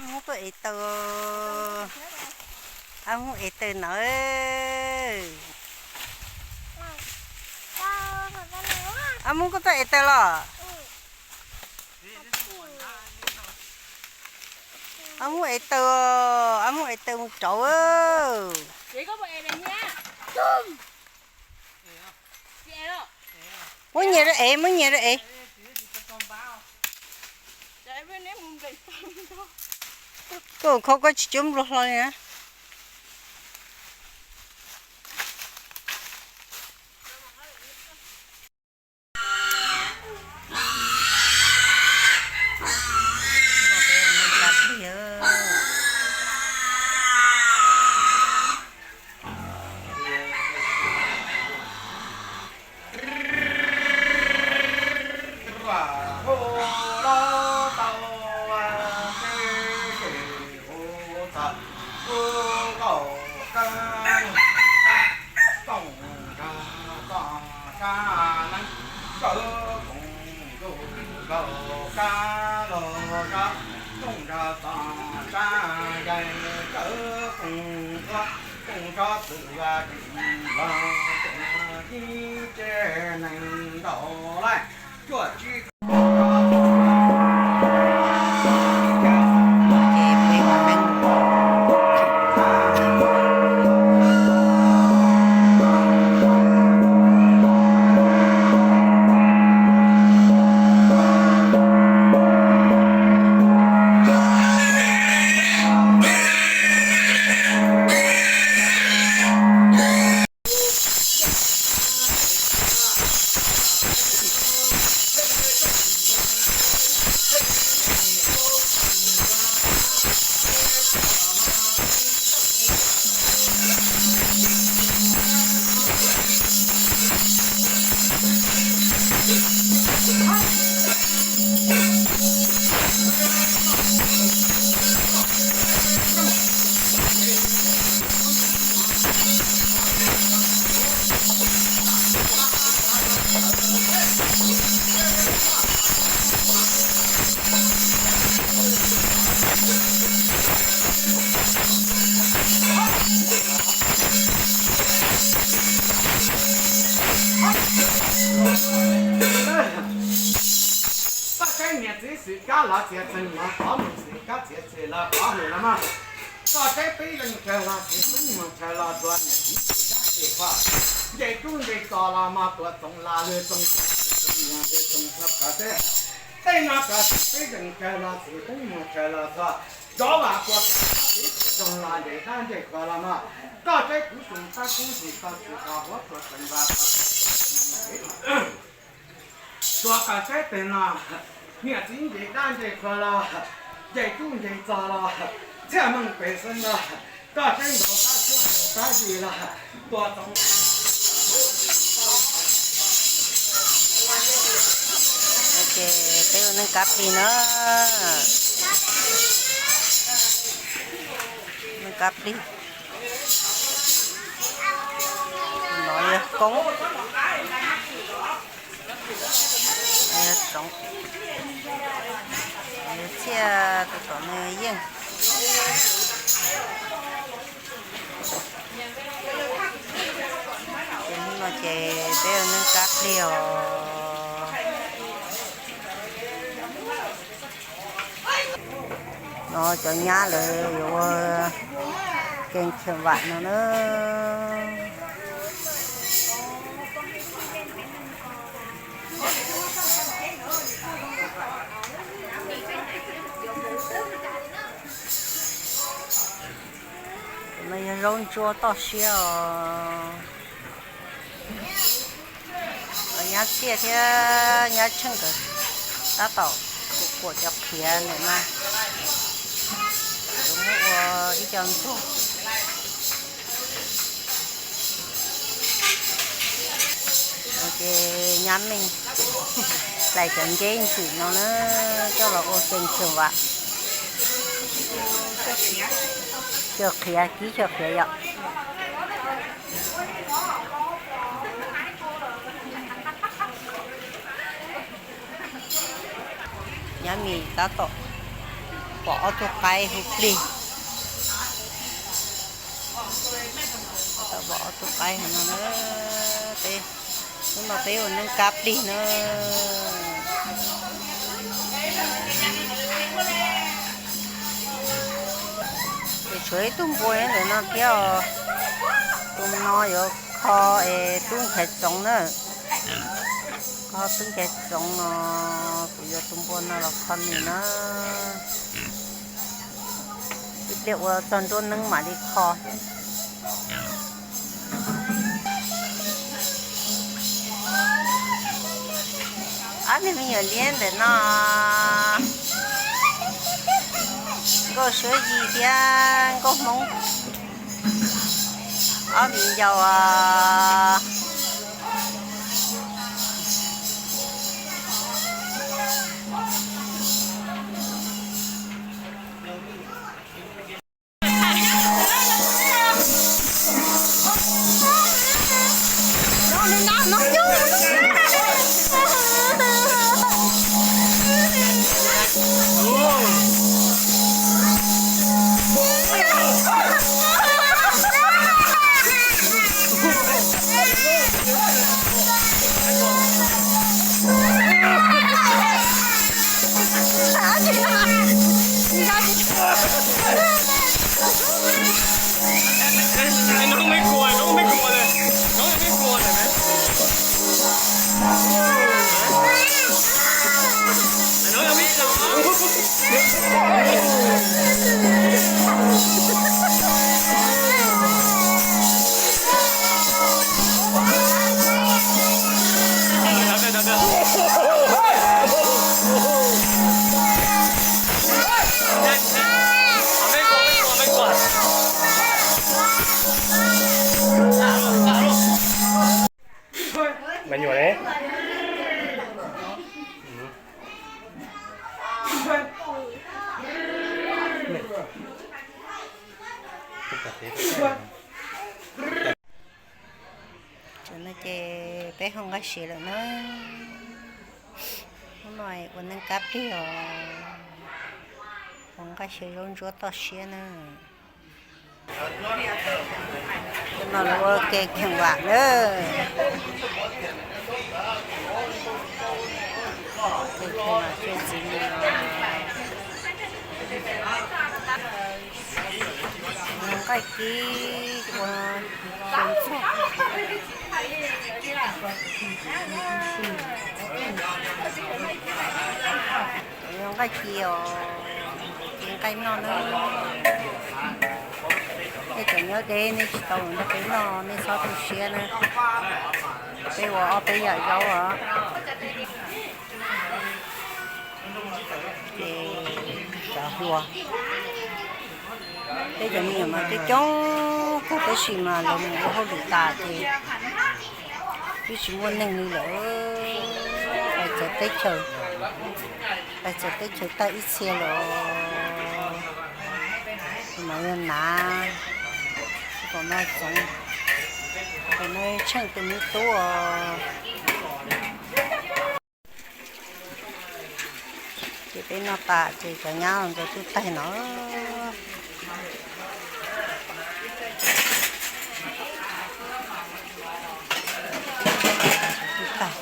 Hmoob tuaj ev taw, ab hmoob ev taw no. Ab hmoob koj tuaj ev taw los? Ab hmoob ev taw, ab hmoob ev taw mus rauv. Muab nyias rau ev, muab nyias rau ev. Koj khau koj tsis cuab nplua hlo li na. Koj saib niam txiv xwm kab los txiav txim los pov, niam txiv kab txiav txim los pov hwm los mas. Koj saib peb zeej tsawg los txiv peb muag tsawg los tua niam txiv xwm kab txim pov. Nce tub nce txos los mas tua txoov los lwg txoov txog, lwg txoov txog qhov teb. Tej no koj saib peb zeej tsawg los txiv peb muag tsawg los txog. Zov vas kua txoov los nce dab nce qhua los mas. Koj saib kuv xyoo tab kuv xyoo tau tsis tau huab tua txeev vas Tuav koj saib teg no, niam txiv nce dab nce qhua los, nce tub nce txog los, txhiaj meej pem xwb los, koj saib nkaus tab suab tab zis los, tua txoov. Ces peb ua neej kab plig na, neej kab plig. No yog koob, yog txoov, yog txhiaj tus tom nws yeej. Ces hnub no ces peb ua neej kab plig os. No cov nyab lawv yuav ua kees chwm vam no na. No yog zaub ntsuab toj siab os. Nyab Txhiaj thiab nyab Tsheej nkawd tab tom kuam cov qhiav ntawm no, yuav muab ua ib co ntxuag. Ces nyab Meej hlais cov nceb ntxwm no na, coj los ua kees chwm vam. Chaw qhiav, kib chaw qhiav yom. Nyab Mim tab tom Pom ob tug qaib hu plig. Tau pom ob tug qaib hauv no na. Peb, hnub no peb ua neej kab plig na. Ces tshuav ib tug npua nyob ntawm no thiab os. Tus no yuav kho es tub nchaiv txoov na. Kho tub nchaiv txoov no, kuv yuav tus npua no los kho nws na. Ib pliag ua txog nruab neeb mam li kho. Ob niag me nyuam liab ntawm no, Nkauj Suab Yig thiab Nkauj Hmoob, ob viv ncaus os. Me nyuam ne. Tam no ces peb hau nqaij siav lawm na. Hnub no ua neej kab plig os, hau nqaij siav zaub ntsuab toj siab na. Hnub no lawv ua ke kheem vam na. Nqaij kib ua xyaw ntxuag. Nqaij ci os, ci nqaij noj na. Nej cov nyob deb nej tsis tau nrog peb noj nej txhob tu siab na. Peb ua ob peb yam zaub os. Ces cov hluas, peb cov me nyuam mas coob coob kawg tab sis mas lawv mus ua hauj lwm tas ces twb tsis muaj neeg li lawm. Pais txawv teb chaws, pais txawv teb chaws tag ib txhia lawm. Tus no yog nav, tus no txoov, tus no tsheej tus me tub os. Ces peb noj tas ces cov nyab ntxuav twb taig no. Twb taig.